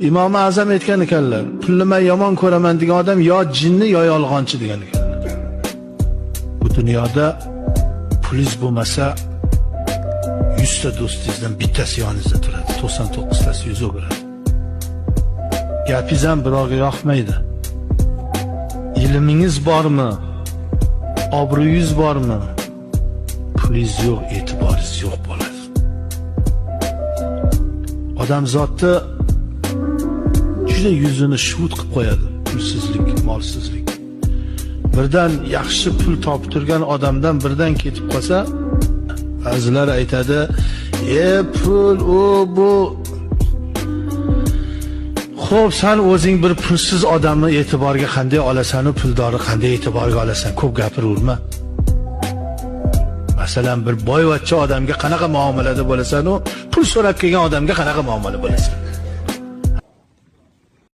Imom Azam aytgan ekanlar, pulni men yomon ko'raman degan odam yo jinni yo yolg'onchi degan ekanlar. Bu dunyoda pulingiz bo'lmasa 100 ta do'stingizdan bittasi yoningizda turadi, 99 tasi yuz o'giradi. Gapingiz ham birovga yoqmaydi. Ilmingiz bormi? Obro'yingiz bormi? Pulingiz yo'q, e'tiboringiz yo'q bo'ladi. Odamzodni juda yuzini shuvut qilib qo'yadi pulsizlik, molsizlik. Birdan yaxshi pul topib turgan odamdan birdan ketib qolsa, ba'zilar aytadi: "E, pul, u bu." Xo'p, san o'zing bir pulsiz odamni e'tiborga qanday olasan, u puldorni qanday e'tiborga olasan? Ko'p gapiraverma. Masalan, bir boyvachcha odamga qanaqa muomalada bo'lasan, u pul so'rab kelgan odamga qanaqa muomala bo'lasan?